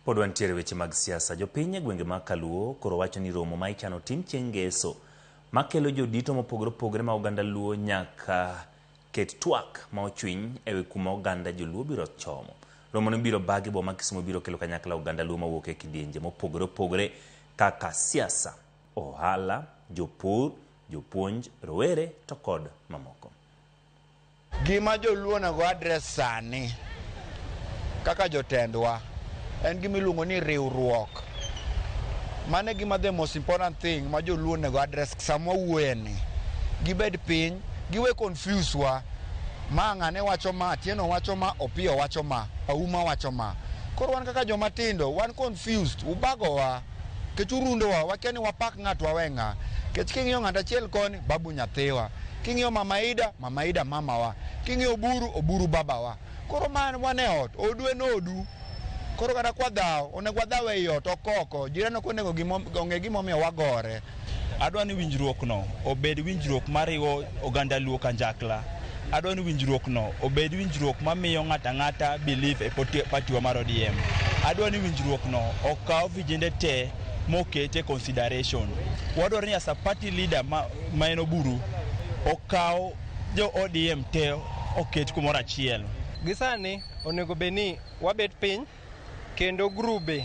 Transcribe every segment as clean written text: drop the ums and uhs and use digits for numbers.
Pod wantiere weche mag siasa. Jopiny e gwenge mag Kaluo koro wacho ni romo ma ichano tim chieng' Ngeso makelo jodito mopogore opogore ma oganda Luo nyaka ket twak ma ochwiny ewi kuma oganda joluo biro chomo. Romono biro bagi boma Kisumu biro kelo kanyakla oganda Luo mawuok e kidienje mopogore opogore kaka siasa, ohala, jopur, jopuonj, rowere to kod mamoko. Gima joluo onego address sani kaka jotendwa en gima iluongo ni riwruok. Mano e gima the most important thing ma joluo onego address sama wawuoye ni. Gibed piny, giwe confuse wa. Ma ng'ane wacho ma, Atieno wacho ma, Opiyo wacho ma, Auma wacho ma. Koro wan kaka joma tindo, wan confused, ubagowa. Kech urundowa, wakia ni wapak ng'a to wawe ng'a. Kech king'iyo ng'ato achiel koni, Babu nyathiwa. King'iyo Mama Ida, Mama Ida mamawa. King'iyo Oburu, Oburu babawa. Koro ma wan e ot, odu en odu. Koro kata kwadhaw, onego wadhaw ei ot, ok oko. Jirani ok onego ong'e gimomiyo wagore. Adwa ni winjruok no obed winjruok mariwo oganda Luo kanjakla. Adwa ni winjruok no obed winjruok mamiyo ng'ato ang'ata believe e party wa mar ODM. Adwa ni winjruok no okaw vijende te moket e consideration. Wadwaro ni as a party leader ma, ma en Oburu okaw jo ODM te oket kumoro achiel. Gi sani onego bed ni wabet piny kendo grube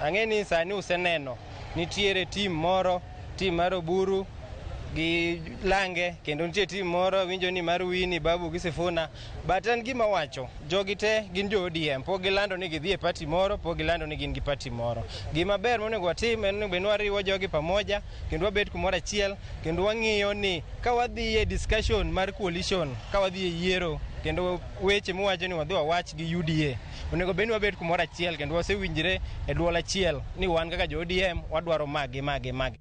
ang'e ni sani useneno nitiere team moro team mar Oburu gi Lange kendo nitie team moro winjo ni mar Winnie Babu gi Sifuna but en gima wacho jogi te gin jo ODM pok gilando ni gidhi e party moro pok gilando ni gin gi party moro gima ber monego watim en onego bed ni wariwo jogi pamoja kendo wabet kumoro achiel kendo wang'iyo ni ka wadhi e discussion mar coalition ka wadhi e yiero kendo weche miwacho ni wadhi wawach gi UDA onego bed ni wabet kumoro achiel kendo wasewinjre e duol achiel ni wan kaka jo ODM wadwaro ma gi ma gi ma gi.